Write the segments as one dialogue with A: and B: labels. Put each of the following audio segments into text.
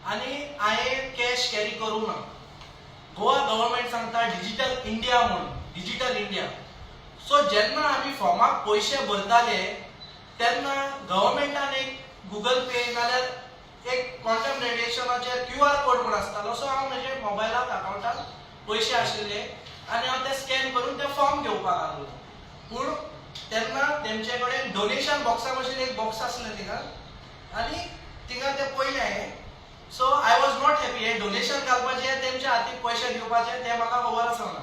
A: आनी हांवें cash carry करूंक ना. गोवा गव्हर्मेंट सांगता डिजिटल इंडिया म्हणून, डिजिटल इंडिया. सो जेन्ना आमी फॉर्माक पयशे भरताले तेन्ना गव्हर्मेंटान एक गुगल पे नाल्यार एक क्वांटम रेडिएशनाचेर क्यू आर कोड म्हूण आसतालो. सो हांव म्हजे मोबायलाक अकावंटात पयशे आशिल्ले आनी हांव ते स्कॅन करून ते फॉर्म घेवपाक लागलो. पूण तेन्ना तेमचे कडेन डोनेशन बॉक्सा भशेन एक बॉक्स आसलें थिंगा आनी थिंगा ते पयलें हांवें. So I was not happy. हे डोनेशन घालपाचें, तेमच्या हातीक पयशे दिवपाचे, ते म्हाका खबर आसना.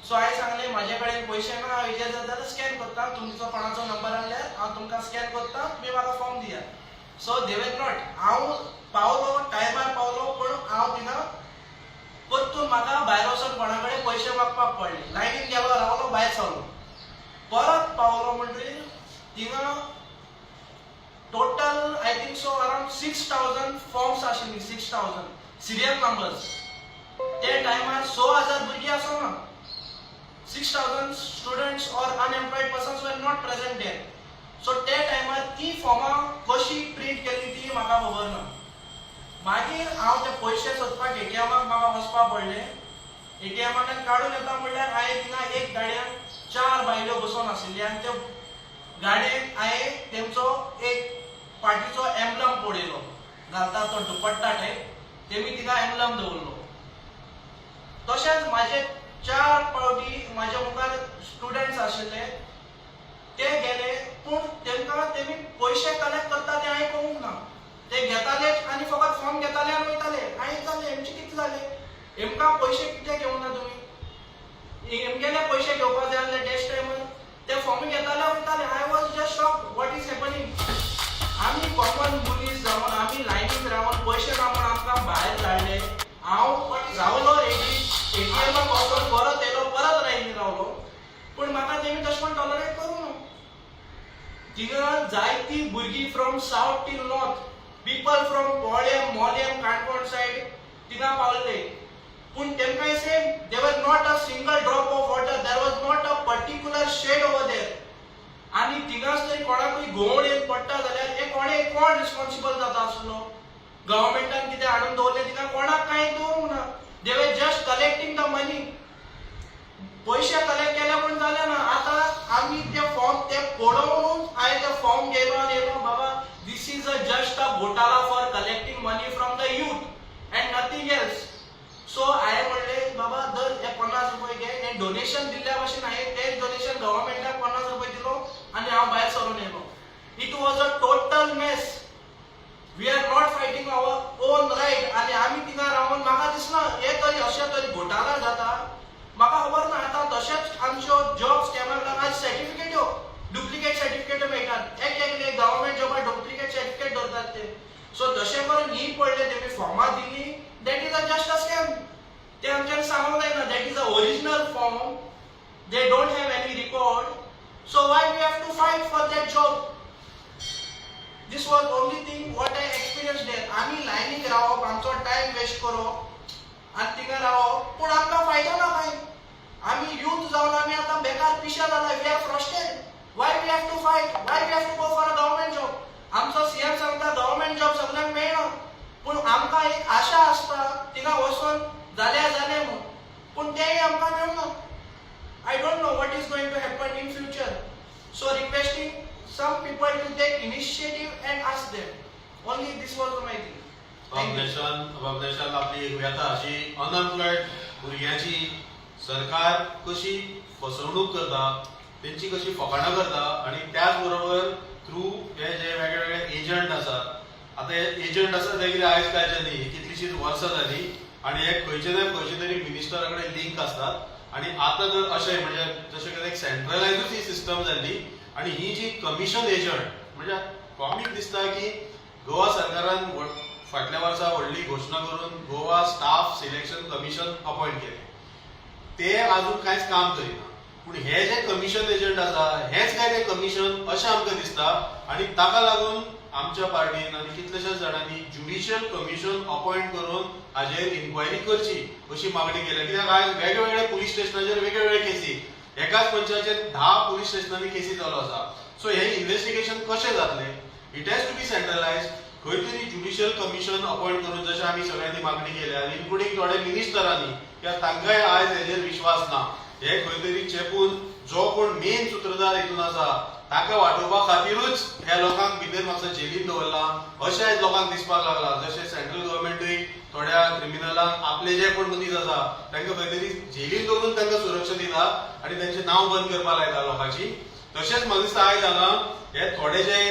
A: सो हांवें सांगलें, म्हाजे कडेन पयशे ना, हांव हेजेर जाता जाल्यार स्कॅन करता. तुमचो कोणाचो नंबर आहल्यार हांव तुमकां स्कॅन करता, तुमी म्हाका फॉर्म दियात. So they were not. हांव पावलो, टायमार पावलो, पूण हांव थिंगा परतून म्हाका भायर वचून कोणा कडेन पयशे मागपाक पडले. लायनीन गेलो, रावलो, भायर सरलो, परत पावलो म्हणटकीर थिंगा total, I think so, around 6,000 forms आशिल्ली, 6,000 सिरियल नंबर्स. ते टायमार 6,000 भुरगीं आसना. 6,000 students or unemployed persons were not present there. So ते टायमार ती फॉर्मां कशी प्रिंट केल्ली ती म्हाका खबर ना. मागीर हांव ते पयशे सोदपाक एटीएमाक म्हाका वचपाक पडलें. एटीएमांतल्यान काडून येता म्हणल्यार हांवें थिंगा एक गाडयेन चार बायलो बसून आशिल्ली आनी त्यो गाडयेक हांवें तेमचो एक पार्टीचो एम्बलम पळयलो, घालता तो दुपट्टा टायप. तेमी थिंगा एम्बलम दवरलो. तशेंच म्हाजे चार पावटी म्हाज्या मुखार स्टुडंट्स आशिल्ले, ते गेले, पूण तेमकां तेमी पयशे कलेक्ट करता ते हांवें पळोवंक ना. ते घेताले आनी फकत फॉर्म घेताले आनी वयताले. हांवें विचारलें, हेमचें कितें जालें? हेमकां पयशे कित्याक घेवना तुमी? हेमगेले पयशे घेवपाक जाय आसले टेस्ट टायमार, ते फॉर्म घेताले, वयताले. I was just shock, what is happening? आमी कॉमन मनीस जावन आमी लायनीक रावन पयशे ना म्हूण आमकां भायर धाडले. हांव रावलो रेडी, एटीएमाक वचून परत येयलो, परत लायनीन रावलो, पूण म्हाका तेमी तशें म्हण टॉलरेट करूं ना. थिंगा जायती भुरगीं from south till north, people from Polem, Mollem, Canacona side थिंगा पावले, पूण तेमकांय same. There was not a single drop of water, there was not a particular shade over there. आनी थिंगाच तरी कोणाकूय घुंवळ येवन पडटा जाल्यार हे कोणे कोण रिस्पॉन्सिबल जाता आसलो? गव्हर्मेंटान कितें हाडून दवरलें थिंगा? कोणाक कांय दवरूंक ना. They were just collecting the money. पयशे कलेक्ट केले पूण जालें ना. आतां आमी ते फॉर्म ते पळोवनूच हांवें ते फॉर्म घेयलो आनी येयलो. बाबा, this is a just a घोटाला for collecting money from the youth and nothing else. So हांवें म्हणलें, बाबा, दर हे 50 रुपये घे. हें डोनेशन दिल्ल्या भशेन हांवें तेच डोनेशन गव्हर्मेंटाक 50 रुपये दिलो आनी हांव भायर सरून येयलो. It was a total mess. We are not fighting our own right. आनी आमी थिंगा रावन म्हाका दिसना हे तरी अशें तरी घोटाला जाता, म्हाका खबर ना. आतां तशेंच आमच्यो जॉब स्कॅमाक लागून आज सर्टिफिकेट्यो, डुप्लिकेट सर्टिफिकेट मेळटात. एक एकले गव्हर्मेंट जॉबार डुप्लिकेट सर्टिफिकेट दवरतात ते. सो तशें करून ही पडले तेमी फॉर्मां दिली, that is a just a scam. ते आमच्यान सांगूंक जायना that is a original form. They don't have any record, so why we have to fight for that job? This was only thing what I experience there. आमी लायनीक रावप, आमचो time waste करप आनी थिंगा रावप, पूण आमकां फायदो ना कांय. आमी यूथ जावन आमी आतां बेकार पिशे जाला. We are frustrated. Why we have to fight? Why we have to go for a government job? आमचो सीएम सांगता गव्हर्मेंट जॉब सगल्यांक मेळना, पूण आमकां एक आशा आसता थिंगा वचोन जाल्यार जालें म्हूण, पूण तेंय आमकां मेळना. I don't know what is going to happen in future. So requesting some people to take initiative and ask them. Only this was my thing. Thank you.
B: बाबलेशान बाबलेशान आपली एक व्यथा अशी, अनएम्प्लॉयड भुरग्यांची सरकार कशी फसवणूक करता, तेंची कशी फकाणां करता आणि त्याच बरोबर थ्रू हे जे वेगळे वेगळे एजंट आसात. आतां हे एजंट आसा ते कितें आयज कालचे न्ही, कितलीशीच वर्सां जाली आणि हे खंयचे ना खंयचे तरी मिनिस्टरा कडेन लिंक आसतात. आणि आतां तर अशें म्हणजे जशें कितें एक सेंट्रलायजूच ही सिस्टम जाल्ली आणि ही जी कमिशन एजंट, म्हणजे कॉमीक दिसता की गोवा सरकारान फाटल्या वर्सा व्हडली घोशणा करून Goa staff selection commission appoint केलें. ते अजून कांयच काम करिना, पूण हे जे कमिशन एजंट आसा, हेच काय ते कमिशन अशें आमकां दिसता. आणि ताका लागून आमच्या पार्टीन आनी कितल्याशाच जाणांनी ज्युडिशियल कमिशन अपॉयंट करून हाजेर इन्क्वायरी करची अशी मागणी केल्या. कित्याक आयज वेगवेगळ्या पुलीस स्टेशनाचेर वेगवेगळे केसी, एकाच मनशाचेर 10 पुलीस स्टेशनांनी केसी चालू आसा. सो हे इन्व्हेस्टिगेशन कशें जातलें? It has to be centralize. खंय तरी ज्युडिशियल कमिशन अपॉयंट करून, जशें आमी सगळ्यांनी मागणी केल्या आनी इन्क्लुडींग थोडे मिनिस्टरांनी, कित्याक तांकांय आयज हेजेर विश्वास ना, हे खंय तरी चेपून जो कोण मेन सुत्रधार हितून आसा ताका वाटोवपा खातीरूच ह्या लोकांक भितर म्हापसा जेलीन दवरला अशें आयज लोकांक दिसपाक लागला. जशें सेंट्रल गव्हर्मेंटूय थोड्या क्रिमिनलांक आपले जे कोण मनीस आसा तांकां खंय तरी जेलीन दवरून तांकां सुरक्षा दिता आनी तांचें नांव बंद करपाक लायता लोकांची. तशेंच म्हाका दिसता आयज हांगा हे थोडे जे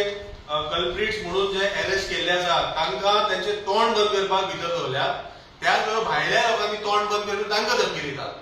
B: कल्प्रिट्स म्हणून जे अरेस्ट केल्ले आसा तांकां तांचें तोंड बंद करपाक भितर दवरल्यात, त्याच बरोबर भायल्या लोकांनी तोंड बंद करून तांकां धमकी दितात.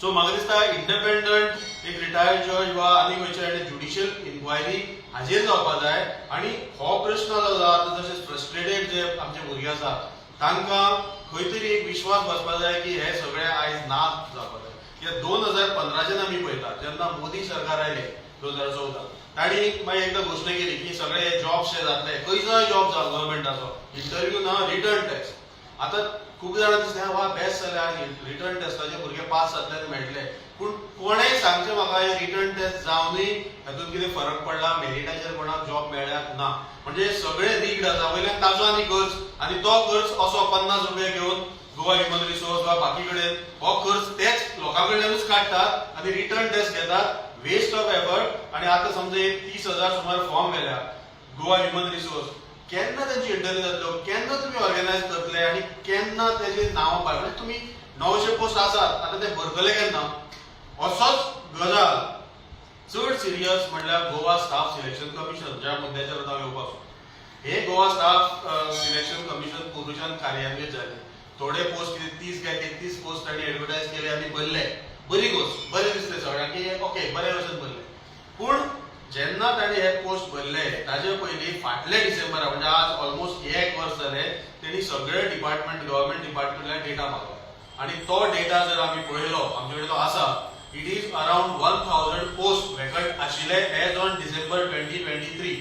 B: सो म्हाका दिसता इंडिपेंडंट एक रिटायर्ड जज वा आनी खंयच्या ज्युडिशियल इन्क्वायरी हाजेर जावपा जाय. आनी हो प्रश्न जो आसा आतां, जशे फ्रस्ट्रेटेड जे आमचे भुरगे आसा तांकां खंय तरी एक विश्वास बसपा जाय की हे सगळे आयज ना जावपा जाय. कित्याक 2015च्यान आमी पळयता, जेन्ना मोदी सरकार आयले 2014, तांणी मागीर एकदां घोशणा केली की सगळे जॉब्स जे जातले, खंयचोय जॉब जावं गव्हर्मेंटाचो, इंटरव्यू ना, रिटन टेस्ट. आतां खूब जाणां दिसता वा बेस्ट जाल्यार रिटन टेस्टाचे भुरगे पास जातले आनी मेळटले. पूण कोणेय सांगचें म्हाका, हे रिटन टेस्ट जावनूय हातूंत कितें फरक पडला? मेरिटाचेर कोणाक जॉब मेळ्ळ्या ना. म्हणजे सगळे रिग्ड आसा. वयल्यान ताजो आनी खर्च, आनी तो खर्च असो 50 रुपया घेवन गोवा ह्युमन रिसोर्स वा बाकी कडेन हो खर्च तेच लोकां कडल्यानूच काडटात आनी रिटन टेस्ट घेतात, वेस्ट ऑफ एफर्ट. आनी आतां समजा एक 30,000 सुमार फॉर्म व्हेल्या गोवा ह्युमन रिसोर्स, केन्ना तेंची इंटरव्यू जातलो? केन्ना तुमी ऑर्गनायज करतले आनी केन्ना तेजे नांवां भायर? म्हणजे तुमी 900 पोस्ट आसात, आतां ते भरतले केन्ना? असोच गजाल चड सिरियस म्हणल्यार गोवा स्टाफ सिलेक्शन कमिशन, ज्या मुद्द्याचेर आतां हांव येवपाक सोदतां. हे गोवा स्टाफ सिलेक्शन कमिशन पोरूच्यान कार्यान्वीत जाले. थोडे पोस्ट कितें 30 काय 33 पोस्ट तांणी एडवर्टायज केले आनी भरले. बरी गोश्ट, बरें दिसलें सगळ्यांक की ओके, बरे भशेन भरले. पूण जेन्ना तांणी हे पोस्ट भरले ताजे पयलीं फाटले डिसेंबरा, म्हणजे आज ऑलमोस्ट एक वर्स जालें, तेणी सगळे डिपार्टमेंट, गव्हर्मेंट डिपार्टमेंटल्यान डेटा मागलो आनी तो डेटा जर आमी पळयलो, आमचे कडेन तो आसा, it is around 1000 post vacant आशिल्ले as on December 2023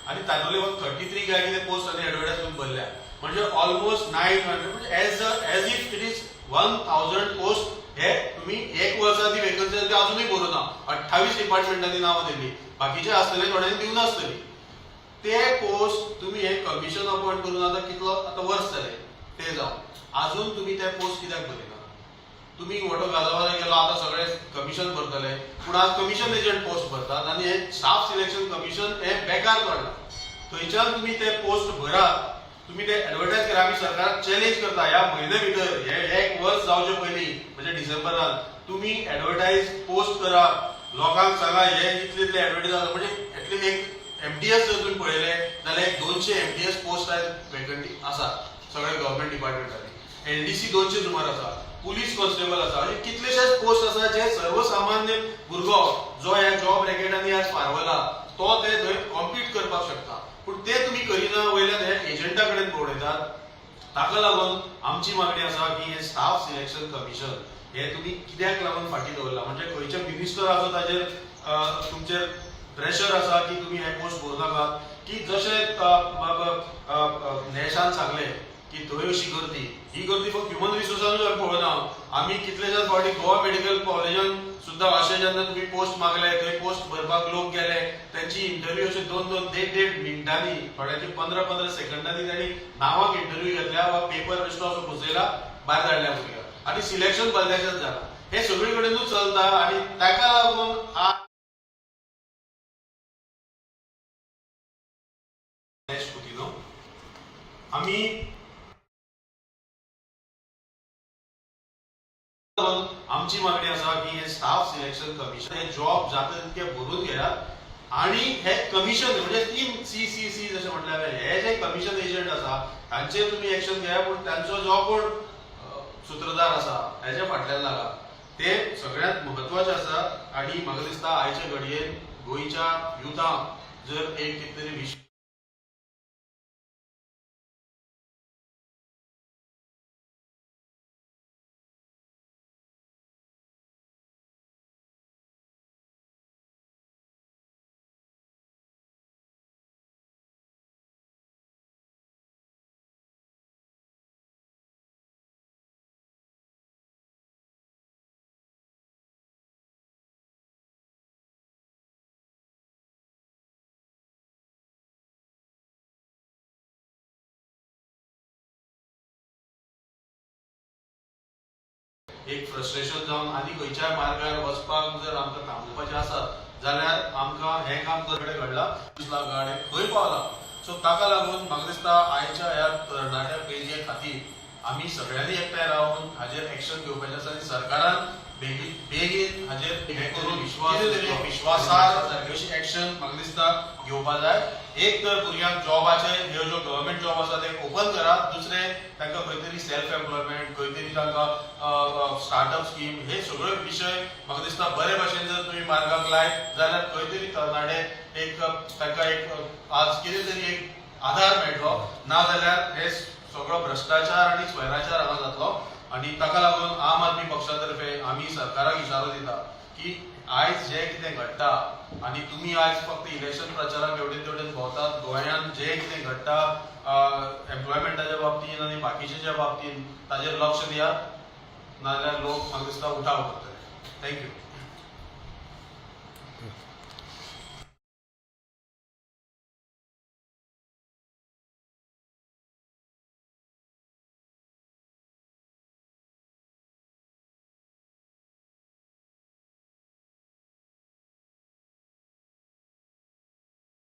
B: आनी तातूंतले फक्त 33 काय कितें पोस्ट आनी एडवर्टायज करून भरल्या. म्हणजे ऑलमोस्ट 900, म्हणजे as if it is 1000 post. हे तुम्ही एक वर्सा ती वेकन्सी आसा ती अजुनूय भरूं ना. 28 डिपार्टमेंटांनी नांवां दिल्ली, बाकीचे आसतले, थोड्यांनी दिवं नासतली. ते पोस्ट तुम्ही हे कमिशन अपॉइंट करून आतां कितलो आतां वर्स जाले ते जावन, अजून तुम्ही ते पोस्ट कित्याक भरिना? तुम्ही मोठो गाजावाजा गेलो, आतां सगळे कमिशन भरतले. पूण आज कमिशन एजंट पोस्ट भरतात आनी हे स्टाफ सिलेक्शन कमिशन हे बेकार पडला. थंयच्यान तुम्ही ते पोस्ट भरात, तुम्ही ते एडवर्टायज करा. आमी सरकाराक चॅलेंज करता, ह्या म्हयन्या भितर, हे एक वर्स जावचे पयलीं, म्हणजे डिसेंबरान तुम्ही एडवर्टायज पोस्ट करा. लोकांक सांगा हे इतले इतले एडवर्टायज आसा. म्हणजे एटलीस्ट एक एमटीएस जर तुम्ही पळयले जाल्यार एक 200 एमटीएस पोस्ट आयज वेकंटी आसात सगळे गव्हर्मेंट डिपार्टमेंटांनी. एलडीसी 200 सुमार आसा, पुलीस कॉन्स्टेबल आसा, अशे कितलेशेच पोस्ट आसा जे सर्वसामान्य भुरगो जो ह्या जॉब रॅकेटांनी आज फारवला तो ते थंय कॉम्पीट करपाक शकता. पूण ते तुमी करिना, वयल्यान हे एजंटा कडेन भोंवडायतात. ताका लागून आमची मागणी आसा की हे स्टाफ सिलेक्शन कमिशन हे तुमी कित्याक लागून फाटीं दवरला? म्हणजे खंयचे मिनिस्टर आसा ताजेर तुमचेर प्रेशर आसा की तुमी हे पोस्ट भरूं नाकात? की जशें नेशान सांगलें की थंय अशी गर्दी, ही गर्दी फक्त ह्युमन रिसोर्सानूच आमी पळोवना. आमी कितलेशाच फावटी गोवा मेडिकल कॉलेजान सुद्दां अशें जेन्ना तुमी पोस्ट मागले, थंय पोस्ट भरपाक लोक गेले, तेंची इंटरव्यू अशे दोन दोन देड देड मिनटांनी, थोड्यांची 15 15 सेकंडांनी तांणी नांवाक इंटरव्यू घेतल्या वा पेपर बेश्टो असो बसयला, भायर धाडल्या भुरग्याक आनी सिलेक्शन भलत्याचेंच जाला. हे सगळे कडेनूच चलता आनी ताका लागून कुतिन्हो आमी आमची मागणी आसा की हे स्टाफ सिलेक्शन कमिशन हे जॉब जाता तितके भरून घेयात आणि हे कमिशन, म्हणजे तीन सी सी सी जशें म्हटलें हांवें, हे जे कमिशन एजंट आसा तांचेर तुमी एक्शन घेया, पूण तांचो जो कोण सुत्रधार आसा हेच्या फाटल्यान लागा. ते सगळ्यात म्हत्वाचें आसा. आणि म्हाका दिसता आयच्या घडयेन गोंयच्या युथांक जर एक कितें तरी विश एक फ्रस्ट्रेशन जावन आनी खंयच्याय मार्गार वचपाक जर आमकां थांबोवपाचें आसा जाल्यार आमकां हें काम कडेन घडलां. 20 लाख गाडे खंय पावला. सो ताका लागून म्हाका दिसता आयच्या ह्या तरणाट्या पिळगे खातीर आमी सगळ्यांनी एकठांय रावन हाजेर एक्शन घेवपाचें आसा आनी सरकारान बेगीन बेगीन हाजेर हें करून कितें तरी विश्वासार्ह अशी एक्शन म्हाका दिसता घेवपा जाय. एक तर भुरग्यांक जॉबाचे ह्यो ज्यो गव्हर्मेंट जॉब आसा ते ओपन करात, दुसरें तांकां खंय तरी सेल्फ एम्प्लॉयमेंट, खंय तरी तांकां स्टार्टअप स्कीम, हे सगळे विशय म्हाका दिसता बरे भाशेन जर तुमी मार्गाक लायत जाल्यार खंय तरी तरणाटे एक तांकां एक आज कितें तरी एक आधार मेळटलो. ना जाल्यार हे सगळो भ्रश्टाचार आनी स्वैराचार हांगा जातलो आनी ताका लागून आम आदमी पक्षा तर्फे आमी सरकाराक इशारो दिता की आयज जें कितें घडटा आनी तुमी आयज फक्त इलेक्शन प्रचाराक हेवटेन तेवटेन भोंवतात, गोंयांत जें कितें घडटा एम्प्लॉयमेंटाच्या बाबतीन आनी बाकीच्या बाबतीन ताजेर लक्ष दियात, नाजाल्यार लोक म्हाका दिसता उठाव करतले. Thank you.